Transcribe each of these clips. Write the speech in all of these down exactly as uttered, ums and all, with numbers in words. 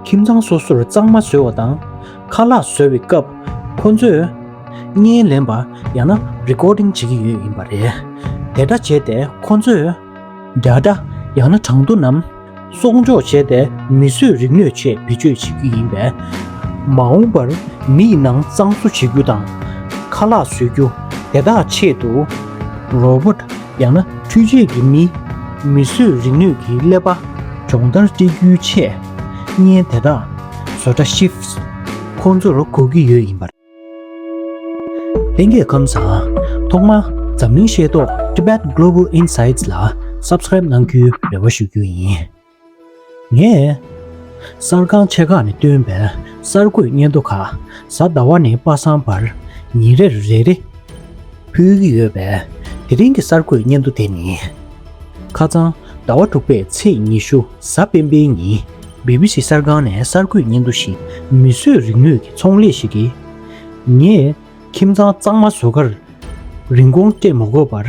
ཁྱིམ་ཚང་སོ་སོར་གཙང་མ་བཟོ་བ་དང་ཁ་ལག་བཟོ་བའི་སྐབས་ཁོ་ཚོས་བརྙན་ལེན་པ་ཡང་ན་རི་ཀོར་ཌིང་བྱེད་ཀྱི་ཡོད་ཡིན་པ་རེད། དེ་འདྲ་བྱས་ཏེ་ཁོ་ཚོས་ཌ་ཊ་ཡང་ན་གྲངས་ཐོ་རྣམས་གསོག་འཇོག་བྱས་ཏེ་མིས་བཟོས་རིག་ནུས་ཆེད་བེད་སྤྱོད་བྱེད་རྒྱུ་ཡིན་པས། མ་འོངས་པར་མི་ཡི་ནང་གཙང་བཟོ་བྱེད་རྒྱུ་དང་ཁ་ལག་བཟོ་རྒྱུ་དེ་དག་ཆེད་དུ་རོ་བོ་ཊི་ཡང་ན་འཕྲུལ་ཆས་ཀྱི་མི་མིས་བཟོས་རིག་ནུས་ཀྱི་ཀླད་པ་སྦྱོང་བརྡར་སྤྲད་རྒྱུའི་ཆེད་བརྙན་དེ་དག་བཟོ་གྲྭ་ཤིབ་ཁོང་ཚོར་དགོས་ཀྱི་ཡོད་ཡིན་པ་རེད། ལྷན་རྒྱས་ཁམས་བཟང་། ཐོག་མར་འཛམ་གླིང་ཤེས་རྟོགས་Tibet Global Insights ལ་སབ་སི་ཀ་རེབ་གནང་རྒྱུའི་རེ་བ་ཞུ་རྒྱུ་ཡིན། ངས་གསར་ཁང་ཆེ་ཁག་ནས་བཏོན་པའི་གསར་འགོད་སྙན་ཐོ་ཁག་གཟའ་ཟླ་བ་ནས་པ་སངས་བར་ཉིན་རེར་རེ་རེ་ཕུལ་གྱི་ཡོད་པས། དེ་རིང་གི་གསར་འགོད་སྙན་ཐོ་དེ་ནི། ཁ་སང་ཟླ་བ་དྲུག་པའི་ཚེས་ཉི་ཤུ་གཟའ་སྤེན་པའི་ཉིན་བི་བི་སི་གསར་ཁང་ནས་གསར་འགོད་སྙན་ཐོ་ཞིག་མིས་བཟོས་རིག་ནུས་ཀྱི་ཚོང་ལས་ཤིག་གིས། ངས་ཁྱིམ་ཚང་གཙང་མ་བཟོ་གར་རིན་གོང་སྤྲད་མ་དགོས་པར་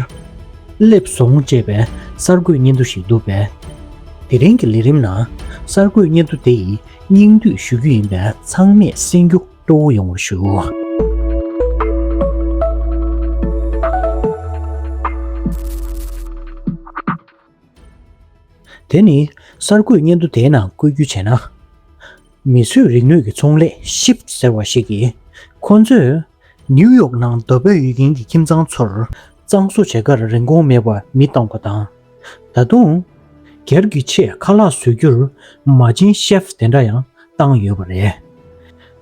སླེབས་སོང་ཅེས་པའི་གསར་འགོད་སྙན་ཐོ་ཞིག་འདུག་པས། དེ་རིང་གི་ལས་རིམ་ནང་གསར་འགོད་སྙན་ཐོ་དེ་ཡི་སྙིང་བསྡུས་ཞུ་རྒྱུ་ཡིན་པས་ཚང་མས་གསན་རྒྱུ་སྤྲོ་བོ་ཡོང་བར་ཞུ། དེ་ནི་གསར་འགོད་སྙན་ཐོ་དེའི་ནང་བཀོད་རྒྱུ་བྱས་ན། མིས་བཟོས་རིག་ནུས་ཀྱི་ཚོང་ལས་ཤིབ་ཟེར་བ་ཞིག་གིས། ཁོ་ཚོས་ནིའུ་ཡོག་ནང་རྡོ་སྦལ་ཡུལ་ཁྱིམ་ཚང་ཚོར་གཙང་བཟོ་བྱེད་ཀར་རིན་གོང་མེད་པར་མི་གཏོང་བ་དང་། ད་དུང་། སྒེར་གྱི་ཆེད་ཁ་ལག་བཟོ་རྒྱུར་མ་བྱན་ཤེབ་དེ་འདྲ་ཡང་བཏང་ཡོད་པ་རེད།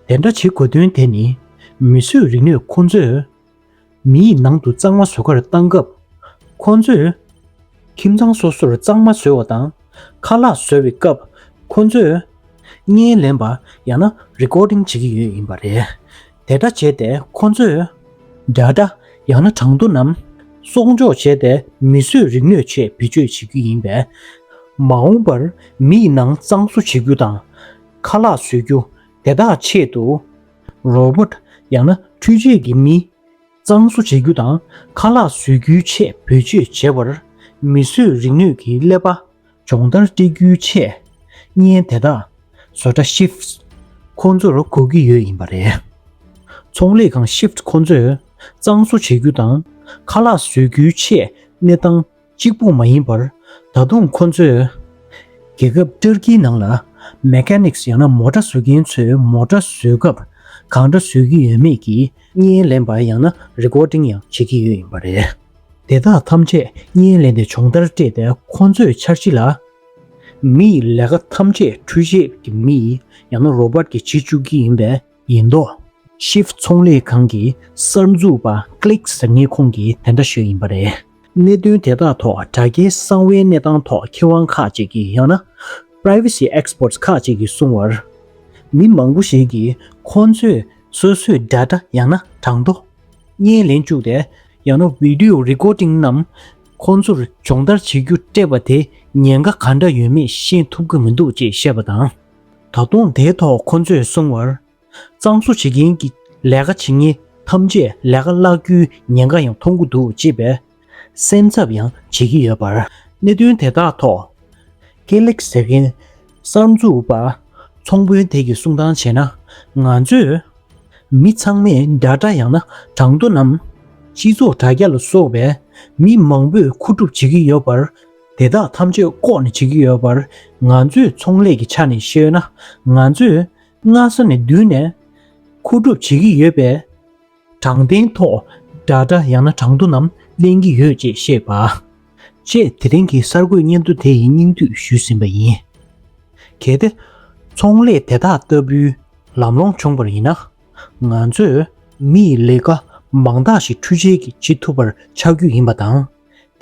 དེ་འདྲ་བྱེད་དགོས་དོན་དེ་ནི་མིས་བཟོས་རིག་ནུས་ཁོ་ཚོས་མིའི་ནང་དུ་གཙང་མ་བཟོ་གར་བཏང་སྐབས། ཁོ་ཚོས་ཁྱིམ་ཚང་སོ་སོར་གཙང་མ་བཟོ་བ་དང་ཁ་ལག་བཟོ་བའི་སྐབས་ཁོ་ཚོས་བརྙན་ལེན་པ་ཡང་ན་རི་ཀོར་ཌིང་བྱེད་ཀྱི་ཡོད་ཡིན་པ་རེད། དེ་འདྲ་བྱས་ཏེ་ཁོ་ཚོས་ཌ་ཊ་ཡང་ན་གྲངས་ཐོ་རྣམས་གསོག་འཇོག་བྱས་ཏེ་མིས་བཟོས་རིག་ནུས་ཆེད་བེད་སྤྱོད་བྱེད་རྒྱུ་ཡིན་པས། མ་འོངས་པར་མི་ཡི་ནང་གཙང་བཟོ་བྱེད་རྒྱུ་དང་ཁ་ལག་བཟོ་རྒྱུ་དེ་དག་ཆེད་དུ་རོ་བོ་ཊི་ཡང་ན་འཕྲུལ་ཆས་ཀྱི་མི་གཙང་བཟོ་བྱེད་རྒྱུ་དང་ཁ་ལག་བཟོ་རྒྱུའི་ཆེད་བེད་སྤྱོད་བྱེད་པར་མིས་བཟོས་རིག་ནུས་ཀྱི་ཀླད་པ་སྦྱོང་བརྡར་སྤྲད་རྒྱུའི་ཆེད་བརྙན་དེ་དག་བཟོ་གྲྭ་ཤིབ་ཁོང་ཚོར་དགོས་ཀྱི་ཡོད་ཡིན་པ་རེད། ཚོང་ལས་ཁང་ཤིབ་ཁོང་ཚོས་གཙང་བཟོ་བྱེད་རྒྱུ་དང་ཁ་ལག་བཟོ་རྒྱུའི་ཆེད་གནས་སྟངས་གཅིག་པུ་མ་ཡིན་པར། ད་དུང་ཁོ་ཚོས་རྒྱལ་ཁབ་ཏུར་ཀིའི་ནང་ལ་མེ་ཀ་ནིག་སི་ཡང་ན་མོ་ཊ་བཟོ་མཁན་ཚོས་མོ་ཊ་བཟོ་སྐབས་གང་འདྲ་བཟོ་གི་ཡོད་མེད་ཀྱི་བརྙན་ལེན་པ་ཡང་ན་རི་ཀོར་ཌིང་ཡང་བྱེད་ཀྱི་ཡོད་ཡིན་པ་རེད། དེ་དག་ཐམས་ཅད་བརྙན་ལེན་ཏེ་སྦྱོང་བརྡར་སྤྲད་དེ་ཁོ་ཚོས་འཆར་གཞི་ལ། མི་ཡི་ལས་ཀ་ཐམས་ཅད་འཕྲུལ་ཆས་ཀྱི་མི་ཡིས་ཡང་ན་རོ་བོ་ཊི་གིས་བྱེད་བཅུག་གི་ཡིན་པས། ཡིན་མདོག་ཤིབ་ཚོང་ལས་ཁང་གི་གསར་འཛུགས་པ་ཀི་ལིག་ཟེར་མཁན་ཁོང་གིས་དེ་འདྲ་ཞུས་ཡིན་པ་རེད། གནད་དོན་དེ་དག་ཐོག་དྲ་རྒྱའི་གསང་བའི་གནས་སྟངས་ཐོག་མཁས་དབང་ཁག་ཅིག་གིས་ཡང་ན་པ་རའི་ཝེ་སི་ཨེག་སི་པར་ཊི་ཁག་ཅིག་གིས་གསུངས་པར། མི་མང་པོ་ཞིག་གིས་ཁོང་ཚོས་སོ་སོའི་ཌ་ཊ་ཡང་ན་གྲངས་ཐོ་བརྙན་ལེན་བཅུག་སྟེ་ཡང་ན་བི་ཌི་ཡོ་རི་ཀོར་ཌིང་རྣམས་ཁོང་ཚོར་སྦྱོང་བརྡར་བྱེད་རྒྱུ་སྤྲད་པ་དེ་ཉེན་ཁ་ག་འདྲ་ཡོད་མེད་ཤེས་ཐུབ་ཀྱི་མི་འདུག་ཅེས་བཤད་པ་དང་། ད་དུང་དེའི་ཐོག་ཁོང་ཚོས་གསུངས་པར། གཙང་བཟོ་བྱེད་མཁན་གྱི་ལས་ཀ་བྱེད་མཁན་ཐམས་ཅད་ལས་ཀ་བརླག་རྒྱུའི་ཉེན་ཁ་ཡང་མཐོང་གི་འདུག་ཅེས་པའི་སེམས་འཚབ་ཡང་བྱེད་ཀྱི་ཡོད་པར། གནད་དོན་དེ་དག་ཐོག་ཀེ་ལེག་ཟེར་མཁན་གསར་འཛུགས་པ་ཚོང་དཔོན་དེ་གིས་གསུང་སྟངས་བྱས་ན། ང་ཚོས་མི་ཚང་མས་ཌ་ཊ་ཡང་ན་གྲངས་ཐོ་རྣམས་སྤྱི་ཚོགས་དྲ་རྒྱ་ལ་སོགས་པའི་མི་མང་པོས་མཁོ་སྒྲུབ་བྱེད་ཀྱི་ཡོད་པར། དེ་དག་ཐམས་ཅད་ལྐོག་ནས་བྱེད་ཀྱི་ཡོད་པར། ང་ཚོས་ཚོང་ལས་ཀྱི་ཆ་ནས་བཤད་ན། ང་ཚོས་སྔ་ས་ནས་མདུན་ནས་མཁོ་སྒྲུབ་བྱེད་ཀྱི་ཡོད་པས། དྲང་བདེན་ཐོག་ཌ་ཊ་ཡང་ན་གྲངས་ཐོ་རྣམས་ལེན་གྱི་ཡོད་ཅེས་བཤད་པ། ཅེས་དེ་རིང་གི་གསར་འགོད་སྙན་ཐོ་དེ་ཡི་སྙིང་བསྡུས་ཞུས་ཟིན་པ་ཡིན། གལ་ཏེ། ཚོང་ལས་དེ་དག་ལྟ་བུའི་ལམ་ལྷོང་བྱུང་བར་ཡིན་ན། ང་ཚོས་མི་ཡི་ལས་ཀ་མང་དག་ཞིག་འཕྲུལ་ཆས་ཀྱིས་བྱེད་ཐུབ་པར་ཆགས་རྒྱུ་ཡིན་པ་དང་།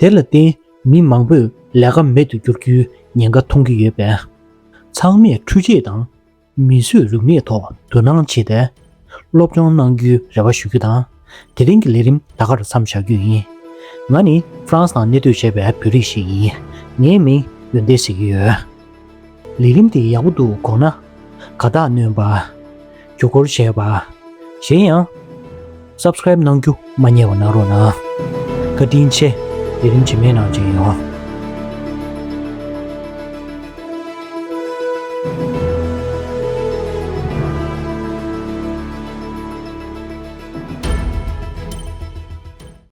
དེ་ལ་བརྟེན་མི་མང་པོས་ལས་ཀ་མེད་དུ་འགྱུར་རྒྱུའི་ཉེན་ཁ་མཐོང་གི་ཡོད་པས། ཚང་མས་འཕྲུལ་ཆས་དང་མིས་བཟོས་རིག་གནས་ཐོག་དོ་སྣང་བྱས་ཏེ། སློབ་སྦྱོང་གནང་རྒྱུའི་རེ་བ་ཞུ་རྒྱུ་དང་། དེ་རིང་གི་ལས་རིམ་ད་གར་མཚམས་བཞག་རྒྱུ་ཡིན། ང་ནི་ཧྥ་རན་སི་ནང་གནས་སྡོད་བྱས་པའི་བོད་རིགས་ཤིག་ཡིན། ངའི་མིང་ཡོན་ཏན་ཟེར་གྱི་ཡོད། ལས་རིམ་དེ་ཡག་པོ་འདུག་དགོངས་ན། དགའ་རྟགས་སྣོན་པ། བརྒྱུད་སྐུར་བྱས་པ། གཞན་ཡང་། སབ་སི་ཀ་རེབ་གནང་རྒྱུ་མ་བསྙེལ་བ་གནང་རོགས་གནང་། བཀའ་དྲིན་ཆེ། ལས་རིམ་རྗེས་མའི་ནང་མཇལ་ཡོང་།